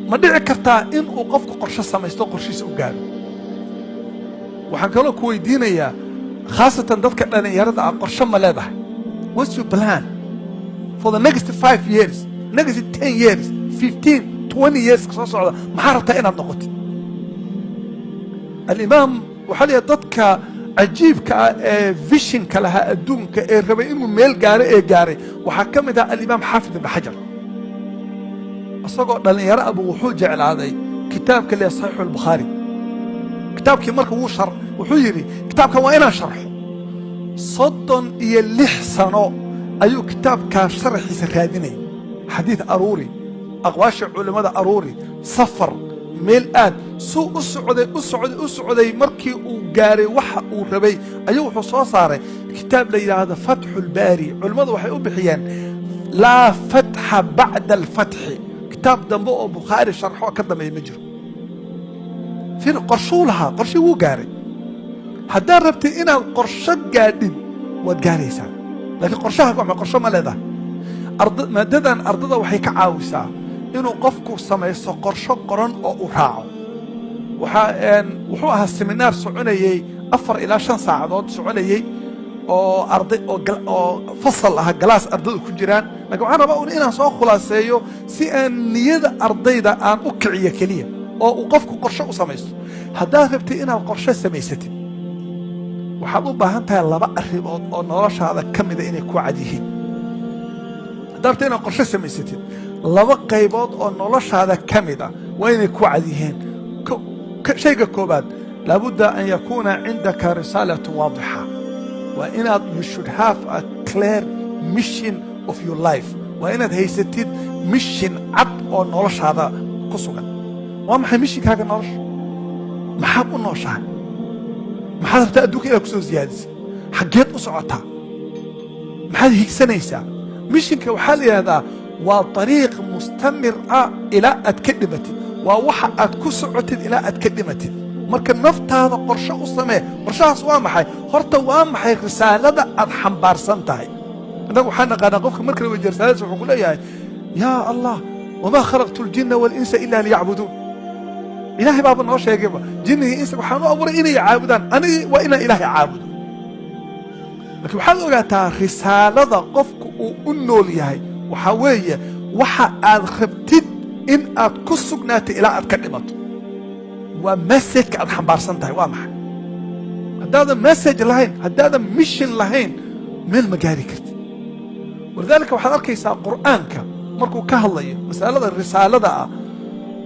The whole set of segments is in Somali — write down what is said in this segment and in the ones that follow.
Ma dhici kartaa in uu qofku qorshe samaysto, qorshihiisa u gaaro? Waxaan kaloo ku weydiinayaa, khaasatan dadka dhallinyarada ah, qorshe ma leedahay? What's your plan for the next 5 years, next 10 years, 15, 20 years soo socda? Maxaa rabtaa inaad noqotid? Alimaam waxaa la yidhaha dadka cajiibka ah ee visionka lahaa adduunka, ee rabay inuu meel gaaro ee gaaray, waxaa ka mid ah Alimaam Xaafid Ibn Xajar. Isagoo dhallinyaro abu wuxuu jeclaaday kitaabka le Saxiixu Albukhaari. Kitaabkii marka wuu shar wuxuu yidhi, "Kitaabkan waa inaan sharxo." 36 sano ayuu kitaabkaa sharaxiisa raadinayay. Xadiid aruuri, aqwaasha culimmada aruuri, safar, meel aad suu u socday, u socday, u socday. Markii uu gaaray waxa uu rabay, ayuu wuxuu soo saaray kitaab la yidhaahdo Fatxu Lbaari. Culimmadu waxay u bixiyeen "laa fatxa bacda alfatxi". Kitaab dambe oo Bukhaari sharxo ka dambeeya ma jiro. Fir, qorshuu lahaa, qorshii wuu gaaray. Haddaad rabtid inaad qorsho gaadhid, waad gaaraysaa, laakiin qorshaha waa qorsho ma leedahay? Maadadan ardada waxay ka caawisaa inuu qofku samaysto qorsho qoran oo uu raaco. Waxaa wuxuu ahaa seminaar soconayey 4 ilaa 5 saacadood soconayey, oo arday oo fasal ah, class ardaydu ku jiraan. Lakin waxaan rabaa un inaan soo khulaaseeyo si aan niyada ardayda aan u kiciyo keliya, oo uu qofku qorshe u samaysto. Haddaad rabtid inaad qorshe samaysatid, waxaad u baahan tahay laba arrimood oo noloshaada ka mida inay ku cad yihiin. Haddaad rabtid inaad qorshe samaysatid, laba qaybood oo noloshaada ka mida waa inay ku cad yihiin. Shayga koobaad, laabudda an yakuuna cindaka risaalatu waadixa. Waa inaad, you should have a clear mission of your life. Waa inaad haysatid mission cad oo noloshaada ku sugan. Waa maxay missionkaaga nolosha? Maxaad u nooshahay? Maxaad rabtaa adduunka inaad ku soo siyaadisay? Xaggeed u socotaa? Maxaad higsanaysaa? Missionka waxaa la yidhahdaa waa dariiq mustamir ah ilaa aad ka dhimatid. Waa waxa aad ku socotid ilaa aad ka dhimatid. Marka naftaada qorshe u samee. Qorshahaas waa maxay horta? Waa maxay risaalada aad xambaarsan tahay? Innagu waxaan naqaanaa, qofka marka la weydiiyo risaaladiisa, wuxuu ku leeyahay, "Yaa Allah, wamaa khalaqtu aljinna walinsa ila liyacbuduun." Ilaahay baaba noo sheegayba, jinnigii insa waxaan u abuuray inay caabudaan. Anigii waa inaan Ilaahay caabudo. Laakiin waxaad ogaataa, risaalada qofku uu u nool yahay waxaa weeye waxa aad rabtid in aad ku sugnaatid ilaa aad ka dhimato. Waa messageka aad xambaarsan tahay waa maxay? Haddaadan message lahayn, haddaadan mission lahayn, meel ma gaari kartid. Walidaalika waxaad arkaysaa Qur'aanka markuu ka hadlayo masalada risaalada ah,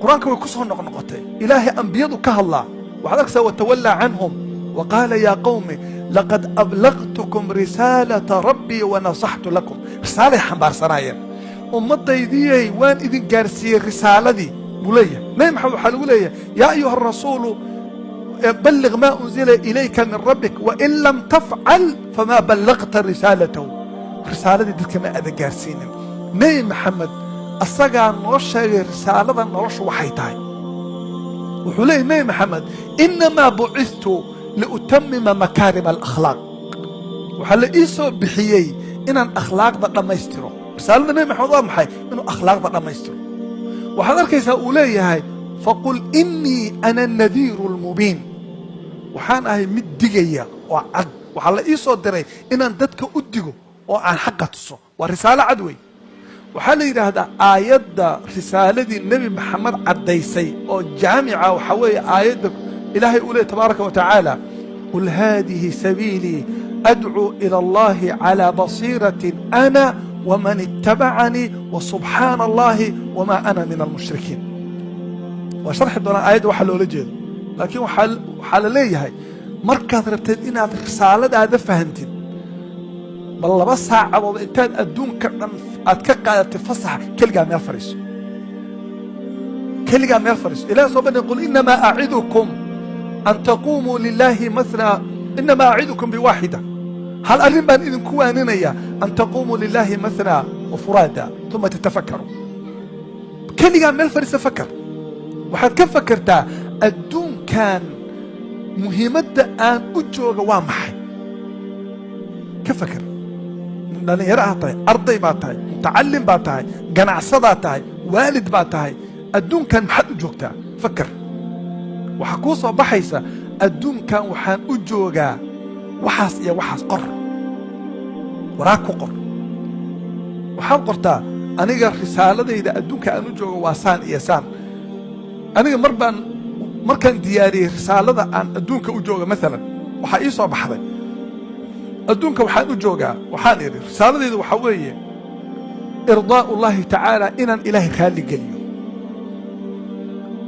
Qur-aanka way ku soo noqnoqotay. Ilaahay ambiyadu ka hadlaa, waxaad arkaysaa "watawallaa canhum waqaala yaa qawmi laqad ablaqtukum risaalata rabbii wanasaxtu lakum". Risaalay xambaarsanaayeen. "Ummaddaydiyey, waan idin gaarsiiyey risaaladii," buu leeyahay. Nebi Maxamed waxaa lagu leeyahay, "yaa ayuha rasuulu balliq maa unzila ilayka min rabbik, wain lam tafcal famaa ballaqta risaalatahu." Risaaladii dadka ma aada gaarsiinin. Nebi Maxamed asagaa noo sheegay risaalada noloshu waxay tahay. Wuxuu leeyahy Nebi Maxamed, "Innamaa bucithtu liutamima makaarima alakhlaaq." Waxaa la ii soo bixiyey inaan akhlaaqda dhammaystiro. Risaalada Nebi Maxamed waa maxay? Inuu akhlaaqda dhammaystiro. Waxaad arkaysaa uu leeyahay, "Faqul innii ana nadiiru lmubiin." Waxaan ahay mid digaya oo cad. Waxaa la ii soo diray inaan dadka u digo oo aan xaqa tuso. Waa risaalo cad wey. Waxaa la yidhaahdaa aayadda risaaladii Nebi Maxamed caddaysay oo jaamica waxaa weeye aayadda Ilaahay uu leey tabaaraka wa tacaala, "Qul haadihi sabiilii adcuu ila Allahi calaa basiiratin ana waman ittabacanii wasubxaana Allahi wamaa ana min almushrikiin." Waa sharxi doonaa aayadda waxa loola jeedo, laakiin waxaa la leeyahay, markaad rabteed inaad risaaladaada fahantid, bal 2 saacadood intaad adduunka dhan aad ka qaadatay fasaxa, keligaa meel fadhiiso, keligaa meel fadhiiso. Ilahi soo bandhig, "Qul inamaa acidukum an taquumuu lilahi mathnaa, inamaa acidukum biwaaxida." Hal arrin baan idinku waaninayaa, "an taquumuu lilahi mathnaa wa furaada uma tatafakkaruu." Keligaa meel fadhiisa, fakar. Waxaad ka fakertaa, adduunkan muhiimadda aan u jooga waa maxay? Ka faker. Nin dhallinyaro ah tahay, arday baa tahay, mutacallim baa tahay, ganacsadaa tahay, waalid baa tahay. Adduunkan maxaad u joogtaa? Fakar. Waxaa kuu soo baxaysa adduunkan waxaan u joogaa waxaas iyo waxaas. Qor, waraaq ku qor. Waxaad qortaa: aniga risaaladayda adduunka aan u joogo waa saan iyo saan. Aniga mar baan markaan diyaariyey risaalada aan adduunka u jooga, maalan, waxaa ii soo baxday adduunka waxaan u joogaa, waxaan idhi risaaladayda waxaa weeye إرضاء الله تعالى, inaan Ilaahay raalli geliyo,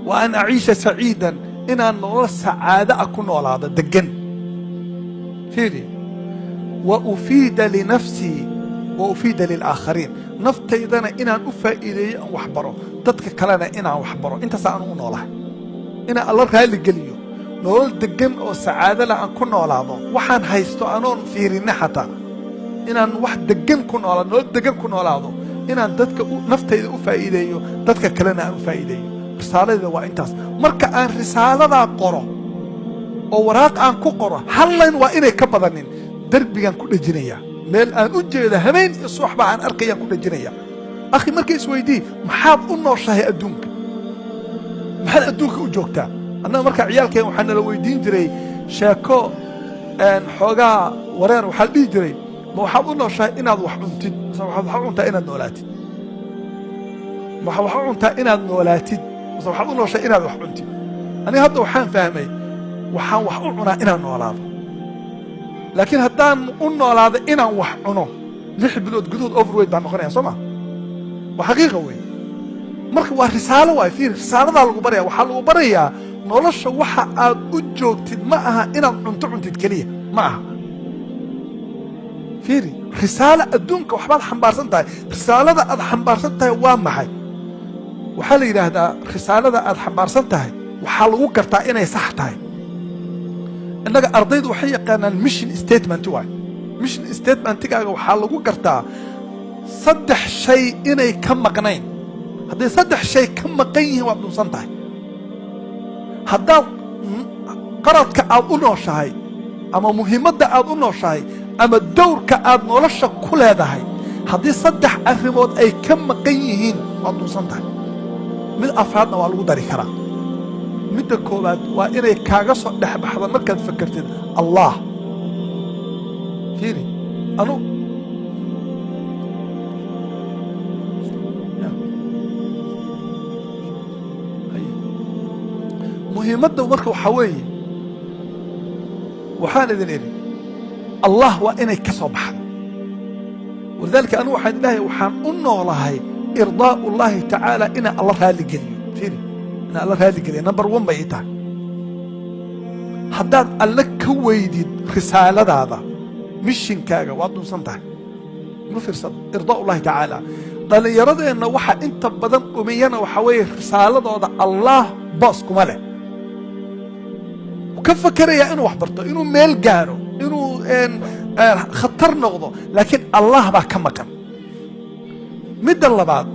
وأن أعيش سعيدا, inaan nolol sacaado ah ku noolaado, deggan, fiiri, وأفيد لنفسي وأفيد للآخرين, naftaydana inaan u faa'iideeyo, aan wax baro, dadka kalena inaan wax baro. Intaas aan u noolahay: inaan Alla raalli geliyo, nolol deggan oo sacaado leh aan ku noolaado, waxaan haysto anoon fiirinna xataa, inaan wax deggan ku noolaado, nolol deggan ku noolaado, inaan dadka naftayda u faa'iideeyo, dadka kalena aan u faa'iideeyo. Risaaladayda waa intaas. Marka aan risaaladaa qoro oo waraaq aan ku qoro, hal line waa inay ka badanin, derbigaan ku dhejinayaa, meel aan u jeedo, habeen iyo subaxba aan arkayaan ku dhejinaya. Akhi, marka isweydii: maxaad u nooshahay adduunka? Maxaad adduunka u joogtaa? Annaga markaa ciyaalkeen waxaa nala weydiin jiray sheeko xoogaa wareer. Waxaa la dhihi jiray: ma waxaad u nooshahay inaad wax cuntid, mise waxaad wax u cuntaa inaad noolaatid? Ma waxaad wax u cuntaa inaad noolaatid, mise waxaad u nooshahay inaad wax cuntid? Aniga hadda waxaan fahmay waxaan wax u cunaa inaan noolaado, laakiin haddaan u noolaado inaan wax cuno, 6 bilood gudahood overweight baan noqonaya, soo ma? Waa xaqiiqa wey. Marka waa risaalo waay. Fiir, risaaladaa lagu baraya. Waxaa lagu barayaa nolosha waxa aad u joogtid ma aha inaad cunto cuntid keliya, ma aha. Fiiri, risaalo adduunka waxbaad xambaarsan tahay. Risaalada aad xambaarsan tahay waa maxay? Waxaa la yidhaahdaa risaalada aad xambaarsan tahay waxaa lagu gartaa inay sax tahay. Innaga ardaydu waxay yaqaanaan mission statement waay. Mission statementigaaga waxaa lagu gartaa saddex shay inay ka maqnayn. Hadday saddex shay ka maqan yihiin, waad dhunsan tahay. Haddaad qaradka aad u nooshahay ama muhiimadda aad u nooshahay ama dowrka aad nolosha ku leedahay haddii saddex arrimood ay ka maqan yihiin, waad dhunsan tahay. Mid afraadna waa lagu dari karaa. Midda koowaad waa inay kaaga soo dhex baxdo markaad fakertid Allah. Fiiri, anu muhiimadda marka waxaa weeye, waxaan idin idhi Allah waa inay ka soo baxdo. ولذلك anu waxaan ilahay waxaan u noolahay إرضاء الله تعالى, inaan Alla raali geliyo. Fiiri, inaan Alla raali geliyo number one bay ii tahay. Haddaad Alle ka weydid risaaladaada, missionkaaga, waad dhunsan tahay. Ma fiirsado إرضاء الله تعالى. Dhallinyaradeenna waxa inta badan dhumiyana waxaa weeye risaaladooda Allah boos kuma leh. Ka fakerayaa inuu wax barto, inuu meel gaaro, inuu khatar noqdo, laakiin Allah baa ka maqan. Midda labaad,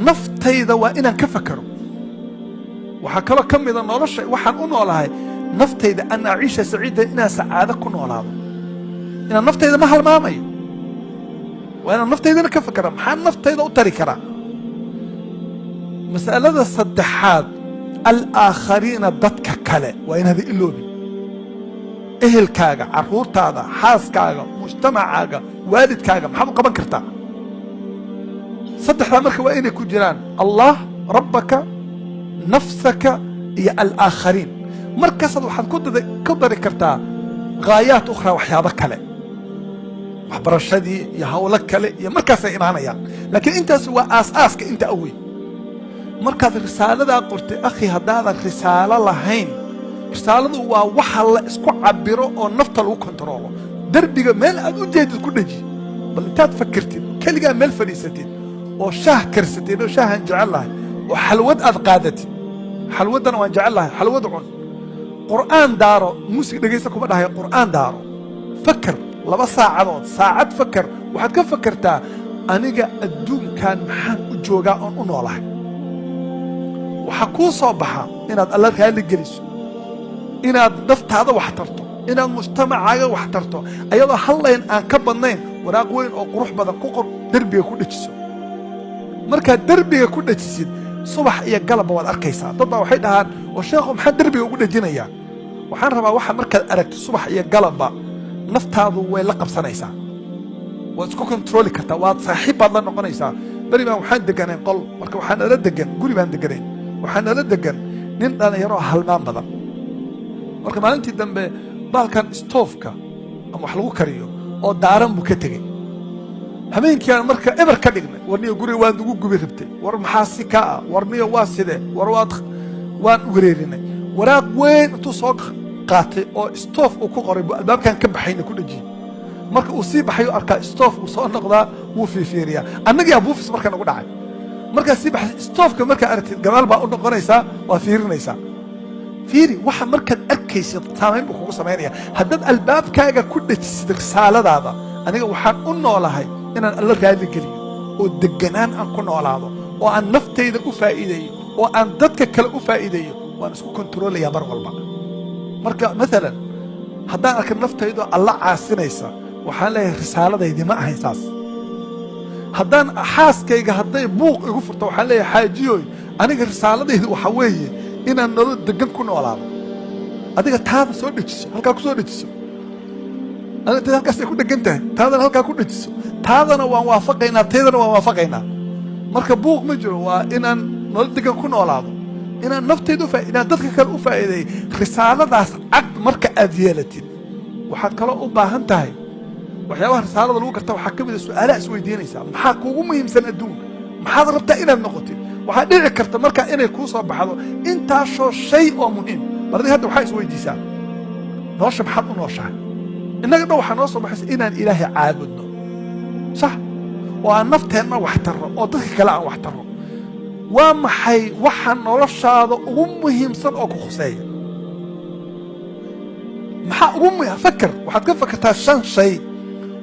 naftayda waa inaan ka fakero. Waxaa kaloo ka mida nolosha waxaan u noolahay naftayda, أن أعيش سعيدا, inaan sacaado ku noolaado, inaan naftayda ma halmaamayo. Waa inaan naftaydana ka fakera: maxaan naftayda u tari karaa? Mas'alada saddexaad, الآخرين, dadka kale waa inaada iloobin: ehelkaaga, carruurtaada, xaaskaaga, mujtamacaaga, waalidkaaga, maxaad u qaban kartaa? Saddexdaa marka waa inay ku jiraan: الله ربك, نفسك iyo الآخرين. Markaasaad waxaad ku dari kartaa غايات أخرى, waxyaabo kale, waxbarashadii iyo hawlo kale iyo markaasay imaanayaan, laakiin intaas waa aas-aaska inta awey. Markaad risaaladaa qortay, akhi, haddaadan risaalo lahayn, risaaladu waa waxa la isku cabiro oo nafta lagu kontaroolo. Derbiga meel aad u jeedid ku dheji. Bal intaad fakirtid, keligaa meel fadhiisatid oo shaah karsatid, oo shaahan jecel lahay, oo xalwad aad qaadatid, xalwaddana waan jecel lahay, xalwad cun, Qur'aan daaro, muusig dhegaysta kuma dhahay, qur'aan daaro, fakar 2 saacadood, saacad fakar. Waxaad ka fakertaa: aniga adduunkan maxaan u joogaa oon u noolahay? Waxaa kuu soo baxa inaad Alla raalli geliso, inaad naftaada wax tarto, inaad mujtamacaaga wax tarto. Ayadoo hal line aan ka badnayn, waraaq weyn oo qurux badan ku qor, derbiga ku dhejiso. Markaad derbiga ku dhejisid Subax iyo galabba waad arkaysaa. Dad baa waxay dhahaan, "Oo sheekhu, maxaa derbiga ugu dhejinayaa?" Waxaan rabaa waxa markaad aragto subax iyo galabba, naftaadu way la qabsanaysaa, waad isku control-i kartaa, waad saaxiib baad la noqonaysaa. Beri baan waxaan deganayn qol. Marka waxaa nala degan, guri baan deganayn, waxaa nala degan nin dhallinyaro halmaan badan. Marka maalintii dambe baalkan stove-ka ama wax lagu kariyo oo daaran buu ka tegey. Habeenkii aan marka eber ka dhignay. "War niyo, guriga waad nagu gubi rabtay. War maxaa si ka ah? War niyo, waa sidee? War waad waan wareerinay." Waraaq weyn intuu soo qaatay oo stove uu ku qoray buu albaabkan ka baxayna ku dhejiyey. Marka uu sii baxayu arkaa stove, uu soo noqdaa, wuu fiifiiriyaa. Annagiyaa buufis marka nagu dhacay. Markaa sii baxay stove-ka markaa aragtid, gadaal baa u noqonaysaa, waa fiirinaysaa. Fiiri, waxa markaad arkaysid saamayn buu kugu samaynaya. Haddaad albaabkaaga ku dhejisid risaaladaada, aniga waxaan u noolahay inaan Alla raali geliyo oo deganaan aan ku noolaado oo aan naftayda u faa'iideeyo oo aan dadka kale u faa'iideeyo, waan isku control-ayaa mar walba. Marka maalan haddaan arka naftaydo Alla caasinaysa, waxaan leeyahay risaaladaydii ma ahayn saas. Haddaan xaaskayga hadday buuq igu furto, waxaan leeyahay, "Xaajiyoy, aniga risaaladaydu waxaa weeye inaan nolol degan ku noolaado. Adiga taada soo dhejiso, halkaa ku soo dhejiso. Adiga taada halkaasay ku dhegan tahay, taadana halkaa ku dhejiso. Taadana waan waafaqaynaa, taydana waan waafaqaynaa. Marka buuq ma jiro. Waa inaan nolol degan ku noolaado, inaan naftayda inaan dadka kale u faa'iideeyo." Risaaladaas cad marka aad yeelatid, waxaad kaloo u baahan tahay waxyaabaha risaalada lagu garta. Waxaa ka mid a su-aalaha isweydiinaysaa: maxaa kuugu muhiimsan adduunka? Maxaad rabtaa inaad noqotid? Waxaa dhici karta markaa inay kuu soo baxdo intaasoo shay oo muhiim. Bal adiga hadda waxaa isweydiisaa, nolosha maxaad u nooshahay? Innaga dhan waxaa noo soo baxaysa inaan Ilaahay caabudno, sax, oo aan nafteenna wax tarro oo dadka kale aan wax tarro. Waa maxay waxa noloshaada ugu muhiimsan oo ku khuseeya? Maxaa ugu fakar? Waxaad ka fakertaa shan shay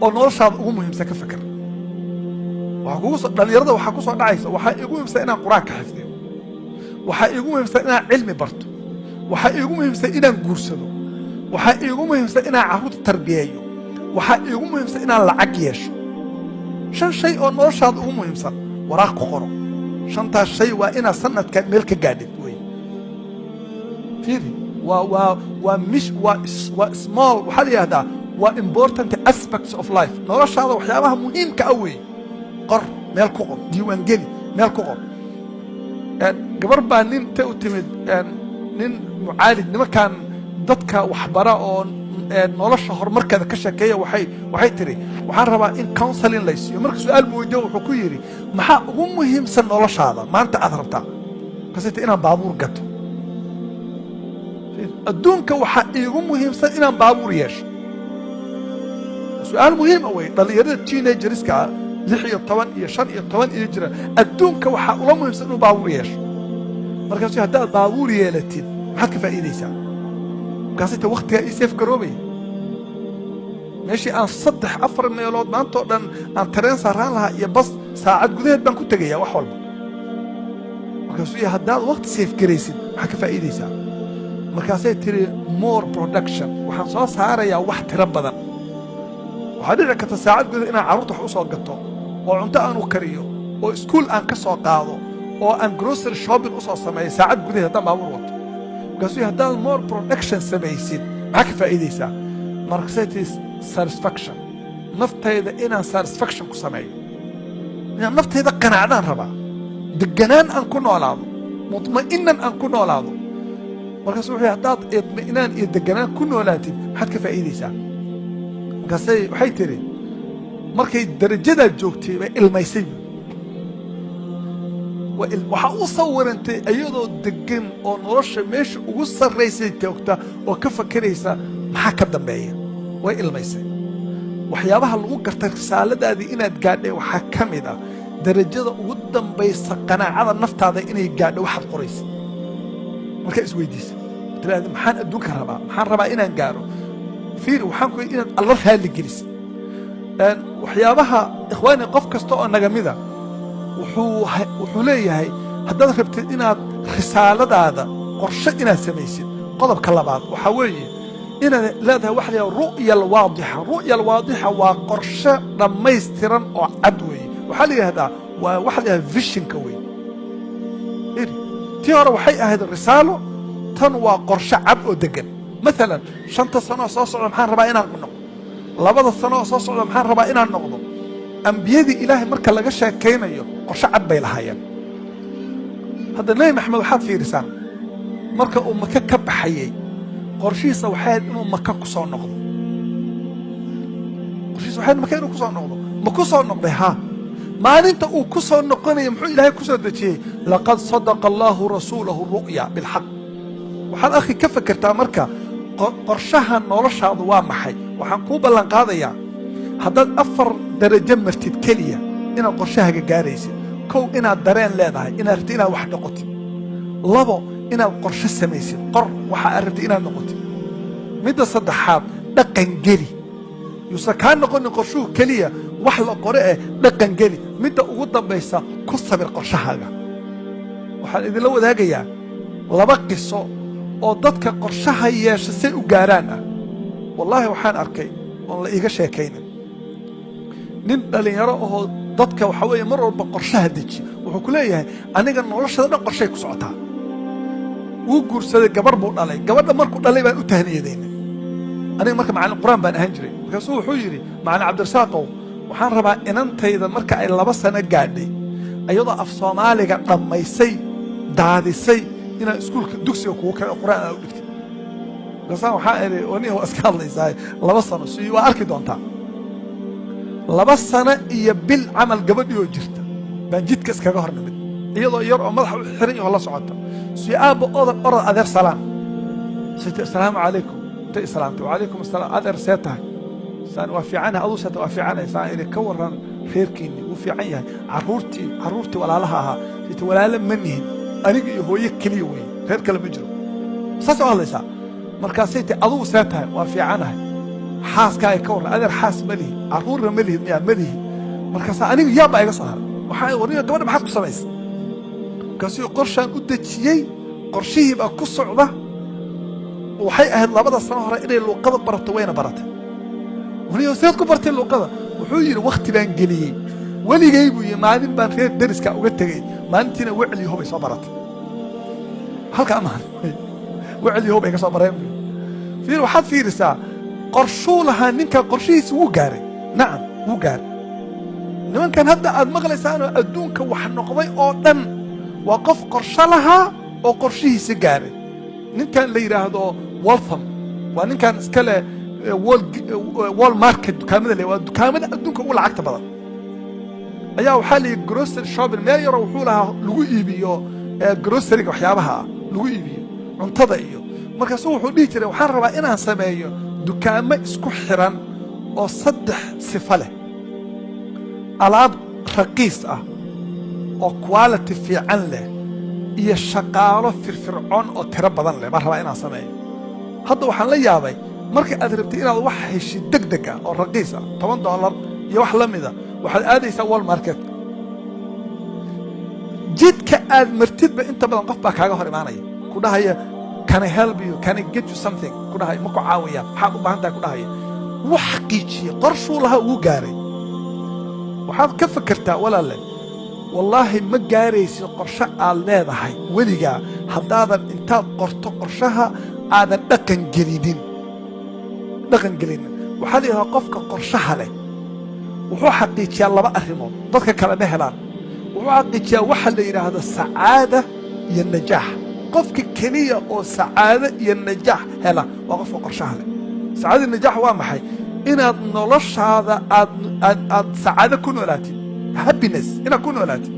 oo noloshaada ugu muhiimsan ka fakar. Waxaa kugu soo, dhalinyarada waxaa ku soo dhacaysa, waxaa iigu muhiimsan inaan Qur-aanka xifdiyo, waxaa iigu muhiimsan inaan cilmi barto, waxaa iigu muhiimsan inaan guursado, waxaa iigu muhiimsan inaan carruurta tarbiyeeyo, waxaa iigu muhiimsan inaan lacag yeesho. Shan shay oo noloshaada ugu muhiimsan waraaq ku qoro. Shantaas shay waa inaad sanadkan meel ka gaadhid wey. Fiiri, waa mish waa small, waxaa la yidhahdaa waa important aspects of life, noloshaada waxyaabaha muhiimka ah wey. Qor, meel ku qor, diiwaangeli, meel ku qor. Gabar baa nin intay u timid, nin mucaalij, nimankan dadka waxbara oo nolosha horumarkeeda ka sheekeeya, waxay tiri, "Waxaan rabaa in counseling lay siiyo." Marka su-aal buu weydiyo, wuxuu ku yidhi, "Maxaa ugu muhiimsan noloshaada maanta aad rabtaa?" Markaasay tii, "Inaan baabuur gato. Adduunka waxaa iigu muhiimsan inaan baabuur yeesho." Su-aal muhiima wey. Dhallinyarada teenagers-ka ah, 16 iyo 15 iyo jira, adduunka waxaa ula muhiimsan inuu baabuur yeesho. Markaasu, "Haddaad baabuur yeelatid, maxaad ka faa'iidaysaa?" Markaasay ta, "Waktigaa ii save garoobaya. Meeshii aan saddex afar meelood maanta oo dhan aan tareen saaraan lahaa iyo bas, saacad gudaheed baan ku tegaya wax walba." Markaasuu yihi, "Haddaad wakti save garaysid, maxaad ka faa'iidaysaa?" Markaasay tiri, "More production, waxaan soo saarayaa wax tiro badan. Waxaa dhici karta saacad gudaheed inaan carruurta wax u soo gato oo cunto aan u kariyo oo iskuul aan ka soo qaado oo aan grocery shopping u soo sameeyo saacad gudaheed haddaan baabuur wato." Markaasuu yihi, "Haddaad more production samaysid, maxaa ka faa'iidaysaa?" Markaasay tiri, "Satisfaction, naftayda inaan satisfaction ku sameeyo, inaan naftayda qanacdaan rabaa, deganaan aan ku noolaado, mutma'inan aan ku noolaado." Markaasu wuxuu, "Haddaad idmi'naan iyo deganaan ku noolaatid, maxaad ka faa'iidaysaa?" Markaasay waxay tiri, markay darajadaa joogtay bay ilmaysay. Waxaa u sawirantay iyadoo degan oo nolosha meesha ugu sarraysay joogta oo ka fakeraysa maxaa ka dambeeya. Way ilmaysay. Waxyaabaha lagu garta risaaladaadii inaad gaadhay waxaa ka mid ah darajada ugu dambaysa, qanaacada naftaada inay gaadho waxaad qoraysa. Markaa isweydiisa, tiraahda, "Maxaan adduunka rabaa? Maxaan rabaa inaan gaaro?" Fiiri, waxaan ku inaad Alla raali gelisa. Waxyaabaha, ikhwaani, qof kasta oo naga mida wuxuu leeyahay, haddaad rabtid inaad risaaladaada qorshe inaad samaysid, qodobka labaad waxaa weeye inaad leedahay waxa la yidhaha ru'ya alwaadixa. Ru'ya alwaadixa waa qorshe dhammaystiran oo cad weeye. Waxaa la yidhahdaa waa waxa la yidhahda vision-ka weeye. Fiiri, tii hore waxay ahayd risaalo, tan waa qorshe cad oo degan. Maalan, 5ta sanoo soo socda maxaan rabaa inaan noqdo? 2da sanoo soo socda maxaan rabaa inaan noqdo? Ambiyadii Ilaahay marka laga sheekaynayo, qorshe cad bay lahaayeen. Hadda Nebi Maxamed waxaad fiirisaan, marka uu Maka ka baxayey, qorshihiisa waxay ahayd inuu Maka ku soo noqdo. Qorshihiisa waxay ahayd Maka inuu ku soo noqdo. Ma ku soo noqday? Haa. Maalinta uu ku soo noqonaya, muxuu Ilaahay ku soo dejiyey? لقد صدق الله رسوله الرؤيا بالحق. Waxaad, akhi, ka fekertaa marka, qorshaha noloshaadu waa maxay? Waxaan kuu ballan qaadayaa, haddaad afar darajo martid keliya, inaad qorshahaga gaaraysid. Kow, inaad dareen leedahay inaad rabtid inaad wax noqotid. Labo, inaad qorshe samaysid, qor waxa aad rabtid inaad noqotid. Midda saddexaad, dhaqan geli. Yuusan kaa noqonin qorshuhu keliya wax la qore eh, dhaqan geli. Midda ugu dambaysa, ku sabir qorshahaaga. Waxaan idinla wadaagayaa laba qiso oo dadka qorshaha yeesha say u gaaraan ah. Wallaahi, waxaan arkay oon la iiga sheekaynin, nin dhallinyaro ahoo dadka waxaa weeye mar walba qorshaha deji. Wuxuu ku leeyahay, aniga noloshada dhan qorshay ku socotaa. Wuu guursaday, gabar buu dhalay. Gabadha markuu dhalay baan u tahniyadaynay. Aniga marka macallin Qur-aan baan ahaan jiray. Markaasuu wuxuu yidhi, "Macallin Cabdirasaaqow, waxaan rabaa inantayda marka ay 2 sano gaadhay, iyadoo af Soomaaliga dhammaysay, daadisay, inaan iskuulka dugsiga kugu keeno, Qur-aan aan u dhigtay." Markaasaan waxaa idhi, "Wani waa iska hadlaysaa, 2 sano si waa arki doontaa." 2 sano iyo bil camal gabadhii oo jirta baan jidka iskaga hor nimid, iyadoo yar oo madaxa u xiran yahoo la socota. Si aabba, orod, orod, adeer salaan. Siti, "Asalaamu calaykum." Intay islaamtay, "Wacalaykum asalaam, adeer, see tahay?" Saan, "Waa fiicanahay, aduu see tahay?" "Waa fiicanahay." Saan idhi, "Ka warran reerkiinni?" "Wuu fiican yahay." Carruurtii walaalaha ahaa?" Siti, "Walaalo ma nihin, aniga iyo hooyo keliya weeye, reer kale ma jiro." Saasay u hadlaysaa. Markaasay ti, "Adugu see tahay?" "Waa fiicanahay." "Xaaskaaga ka warran?" "Adeer, xaas ma lihi." "Carruurna ma lihid miyaa?" "Ma lihi." Markaasaa aniga yaab baa iga soo haray. Waxaa warniga, "Gabadha maxaad ku samaysay?" Markaasuu, "Qorshaan u dejiyey, qorshihii baa ku socda. Waxay ahayd 2da sano hore inay luuqada barato, wayna baratay." "Waniyo, seed ku bartay luuqada?" Wuxuu yidhi, "Wakhti baan geliyey. Weligay," buu yidhi, "maalin baan reer deriska uga tegey, maalintiina wecliyaho bay soo baratay. Halkaa maalin wecliyaho bay ka soo bareen," buu fiir. Waxaad fiirisaa, qorshuu lahaa ninka, qorshihiisa wuu gaaray. Nacam, wuu gaaray. Nimankan hadda aad maqlaysaanoo adduunka wax noqday oo dhan waa qof qorsho lahaa oo qorshihiisa gaaray. Ninkan la yidhaahdo Waltham waa ninkan iska leh Walmartka, dukaamada le, waa dukaamada adduunka ugu lacagta badan. Ayaa waxaa la yidhi grocery shopping meel yaroo wuxuu lahaa lagu iibiyo groceryga, waxyaabaha ah lagu iibiyo, cuntada iyo. Markaasuu wuxuu dhihi jiray, "Waxaan rabaa inaan sameeyo dukaamo isku xiran oo saddex sifo leh: alaab raqiis ah oo quality fiican leh, iyo shaqaalo firfircoon oo tiro badan leh baan rabaa inaan sameeyo." Hadda waxaan la yaabay, marka aad rabtid inaad wax heshid deg deg ah oo raqiis ah, $10 iyo wax la mida, waxaad aadaysaa Walmarket. Jidka aad martidba inta badan qof baa kaaga hor imaanaya, ku dhahaya, "Can I help you? Can I get you something?" Ku dhahaya, "Ma ku caawaya? Maxaad u baahan tahay?" ku dhahaya. Wuu xaqiijiyey qorshuu lahaa, wuu gaaray. Waxaad ka fekertaa, walaalle, wallaahi ma gaaraysid qorshe aad leedahay weligaa haddaadan intaad qorto qorshaha aadan dhaqan gelinin, dhaqan gelinin. Waxaa la yidhahdaa, qofka qorshaha leh wuxuu xaqiijiyaa laba arrimood, dadka kale ma helaan. Wuxuu xaqiijiyaa waxa la yidhaahdo sacaada iyo najaax. Qofka keliya oo sacaado iyo najaax hela waa qofka qorshaha leh. Sacaada iyo najaax waa maxay? Inaad noloshaada aad aad aad sacaado ku noolaatid, happiness inaad ku noolaatid,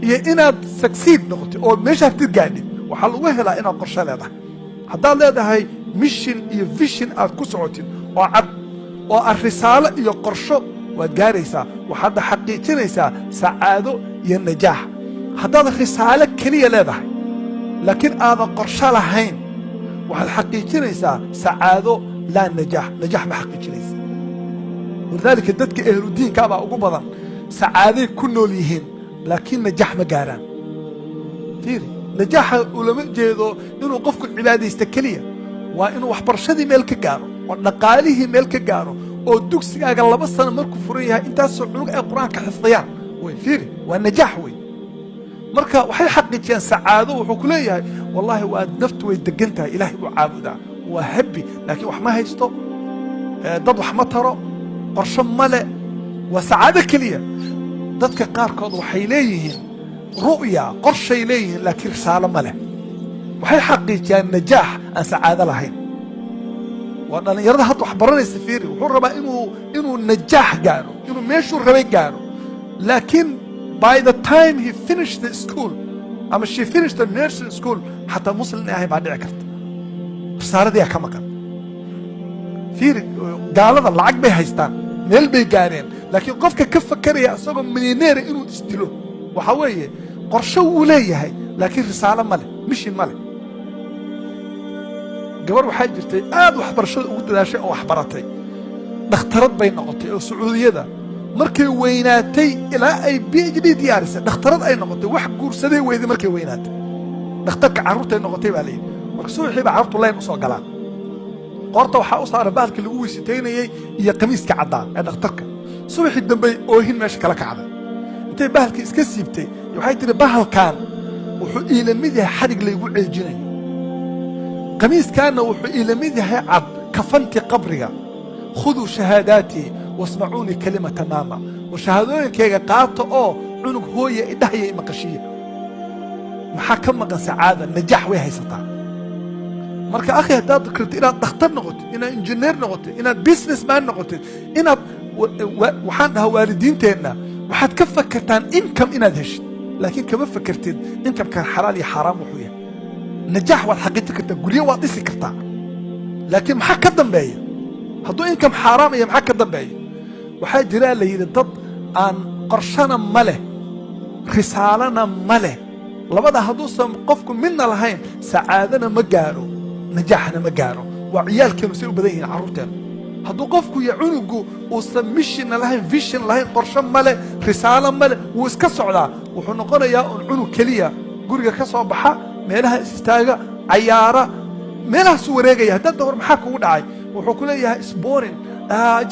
iyo inaad succeed noqotid oo meesha hartid gaadhid. Waxaa lagu helaa inaad qorshe leedahay. Haddaad leedahay mission iyo vision aad ku socotid oo cad oo aad risaalo iyo qorsho, waad gaaraysaa, waxaadna xaqiijinaysaa sacaado iyo najaax. Haddaad risaalo keliya leedahay laakiin aadan qorsho lahayn, waxaad xaqiijinaysaa sacaado laa najaax, najaax ma xaqiijinaysa. Walidaalika dadka ehludiinka baa ugu badan sacaaday ku nool yihiin, laakiin najaax ma gaaraan. Fiiri, najaaxa ulama jeedo inuu qofku cibaadaysta keliya. Waa inuu waxbarashadii meel ka gaaro oo dhaqaalihii meel ka gaaro oo dugsigaaga 2 sano markuu furan yahay intaasoo cunug ay Qur-aanka xifdiyaan. Wey, fiiri, waa najaax wey. Marka waxay xaqiijiyaan sacaado. Wuxuu ku leeyahay, wallahi waa naftu way degan tahay, Ilaahay buu caabudaa, waa happy, laakiin wax ma haysto, dad wax ma taro, qorsho male, waa sacaado keliya. Dadka qaarkood waxay leeyihiin ru'ya, qorshay leeyihiin, laakiin risaalo ma leh. Waxay xaqiijiyaan najaax aan sacaado lahayn. Waa dhallinyarada hadda wax baranaysa. Fiiri, wuxuu rabaa inuu najaax gaaro, inuu meeshuu rabay gaaro, laakiin by the time he finished the school ama she finished the nursing school, xataa Muslim inay ahayn baa dhici karta. Risaaladiyaa ka maqan. Fiiri, gaalada lacag bay haystaan, meel bay gaareen, laakiin qofka ka fakeraya isagoo millionaire inuu isdilo, waxaa weeye qorsho wuu leeyahay, laakiin risaalo ma leh, mission ma leh. Gabar waxaa jirtay aad waxbarashada ugu dadaashay oo waxbaratay, dhakhtarad bay noqotay oo Sacuudiyada. Markay weynaatay, ilaa ay PhD diyaarisay, dhakhtarad ay noqotay, wax guursaday weyday. Markay weynaatay, dhakhtarka carruurtay noqotay baa layidhi. Marka subaxii baa carruurtu line usoo galaan, qoorta waxaa u saara bahalkii lagu weysitaynayey iyo qamiiska caddaa ee dhakhtarka. Subaxii dambey oohin meesha kala kacday. Intay bahalkii iska siibtay, waxay tihi, "Bahalkan wuxuu iila mid yahay xadhig laygu ceejinayo, qamiiskaanna wuxuu iila mid yahay cad kafantii qabriga. Khuduu shahaadaatii wasmacuunii kalimata maama." War shahaadooyinkayga qaata oo cunug hooya idhahaya imaqashiya. Maxaa ka maqan? Sacaada. Najaax way haysataa. Marka akhi, haddaad rabtid inaad dhakhtar noqotid, inaad injineer noqotid, inaad businessman noqotid, inaad, waxaan dhahaa waalidiinteenna, waxaad ka fakertaan income inaad heshid, laakiin kama fakertid incomekan xalaal iyo xaaraam wuxuu yahay. Najaax waad xaqiijin kartaa, guryo waad dhisi kartaa, laakiin maxaa ka dambeeya hadduu income xaaraam iyo maxaa ka dambeeya? Waxaa jiraa la yidhi dad aan qorshana ma leh, risaalana ma leh. Labada hadduusan qofku midna lahayn, sacaadana ma gaaro, najaaxna ma gaaro. Waa ciyaalkeenu say u badan yihiin, carruurteenu. Hadduu qofku iyo cunugu uusan missionna lahayn, vision lahayn, qorsho male, risaalo male, wuu iska socdaa. Wuxuu noqonayaa un cunug keliya guriga ka soo baxa, meelaha is istaaga, cayaara, meelahaasuu wareegaya. Haddaad war maxaa kugu dhacay, wuxuu ku leeyahay, "It's boring.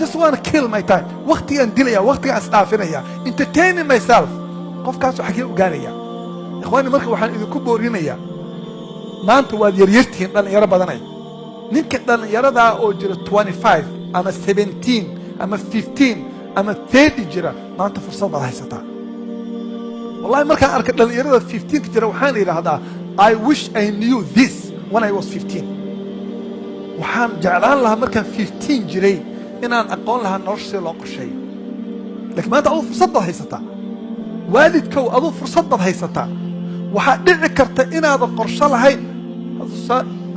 Just wanna kill my time. Waqtigaan dilaya, waqtigaan isdhaafinaya, entertaining myself." Qofkaasu xaggee u gaaraya, ikhwaani? Marka waxaan idinku boorinayaa, maanta waad yaryartihiin, dhallinyaro badanay. Ninka dhallinyaradaa oo jira 25 ama 17 ama 15 ama 30 jira, maanta fursad baad haysataa. Wallahi markaan arkay dhallinyarada 15ka jira, waxaan idhaahdaa, "I wish I knew this when I was 15." Waxaan jeclaan lahaa markaan 15 jiray inaan aqoon lahaa nolosha si loo qorsheeyo. Lakiin maanta aduu fursad baad haysataa. Waalidkow, aduu fursad baad haysataa. Waxaad dhici karta inaadan qorsho lahayn.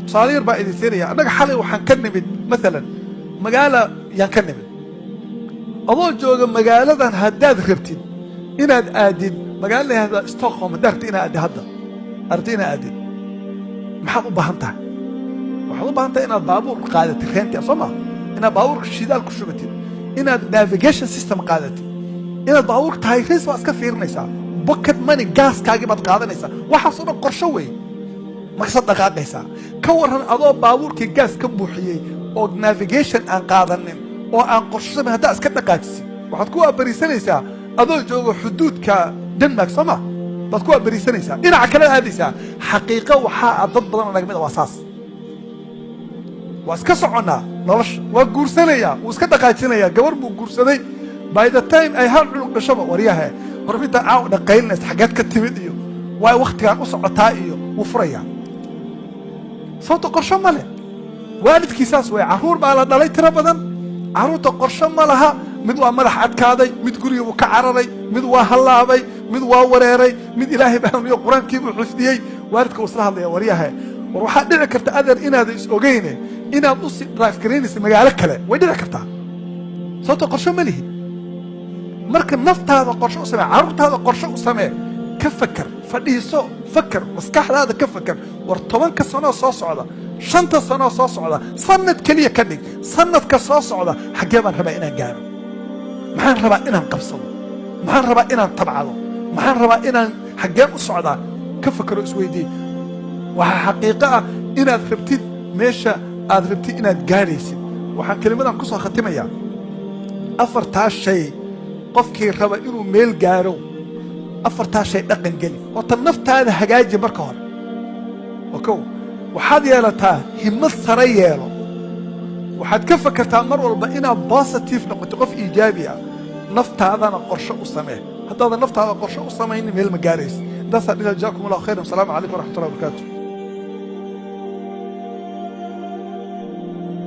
Tusaale yar baa idin siinaya. Annaga xalay waxaan ka nimid, maalan, magaala yaan ka nimid. Adoo jooga magaaladan, haddaad rabtid inaad aadid magaala la yihahda Stockholm, haddaad rabtid inaad aadid, hadda rabtid inaad aadid, maxaad u baahan tahay? Waxaad u baahan tahay inaad baabuur qaadatid, rent soo maa, inaad baabuurka shidaal ku shubatid, inaad navigation system qaadatid, inaad baabuurka tahay race baad iska fiirinaysaa, pocket money, gaaskaagii baad qaadanaysaa. Waxaasoo dhan qorsho wey. Markasaad dhaqaaqaysaa. Ka warran adoo baabuurkii gaas ka buuxiyey oo navigation aan qaadanin oo aan qorsho samayn, haddaad iska dhaqaajisid, waxaad ku abariisanaysaa adoo joogo xuduudka Denmark, soo ma, baad ku abariisanaysaa, dhinaca kale aadaysaa. Xaqiiqo waxaa ah dad badan oo naga mid a waa saas. Waa iska soconnaa nolosha. Waa guursanayaa, wuu iska dhaqaajinayaa, gabar buu guursaday. By the time ay hal cunug dhashaba, waryahe, hor middaa caaw dhaqaylinaysa xaggeed ka timid iyo waay waktigaan u socotaa iyo wuu furayaa, sababto qorsho ma leh. Waalidkii saas way. Carruur baa la dhalay tiro badan, carruurta qorsho ma laha. Mid waa madax adkaaday, mid guriga buu ka cararay, mid waa hallaabay, mid waa wareeray, mid Ilaahay baa Qur-aankii buu xifdiyey. Waalidka uu isla hadlaya, waryahe, war waxaa dhici karta adeer inaada is ogeyne inaad usii drive garaynaysa magaalo kale, way dhici kartaa, sababto qorsho ma lihid. Marka naftaada qorsho u samee, carruurtaada qorsho u samee. Ka fakar, fadhiiso, fakar, maskaxdaada ka fakar. War 10ka sanoo soo socda, 5ta sanoo soo socda, sanad keliya ka dhig, sanadka soo socda xaggee baan rabaa inaan gaaro? Maxaan rabaa inaan qabsado? Maxaan rabaa inaan tabcado? Maxaan rabaa inaan, xaggeen u socdaa? Ka fakaro, isweydii. Waxaa xaqiiqo ah inaad rabtid meesha aad rabtid inaad gaadhaysid. Waxaan kelimadan ku soo khatimayaa afartaa shay. Qofkii raba inuu meel gaaro. Afartaa shay dhaqan geli. Horta naftaada hagaaji marka hore. Oo kow, waxaad yeelataa himad sare yeelo. Waxaad ka fakertaa mar walba inaad positive noqoto, qof iijaabi ah. Naftaadana qorshe u samee. Haddaadan naftaada qorshe u samaynin, meel ma gaaraysa. Intaasaa dhiha. Jazakum Allahu khayran. Asalaamu calaykum waraxmatullahi wabarakaatu.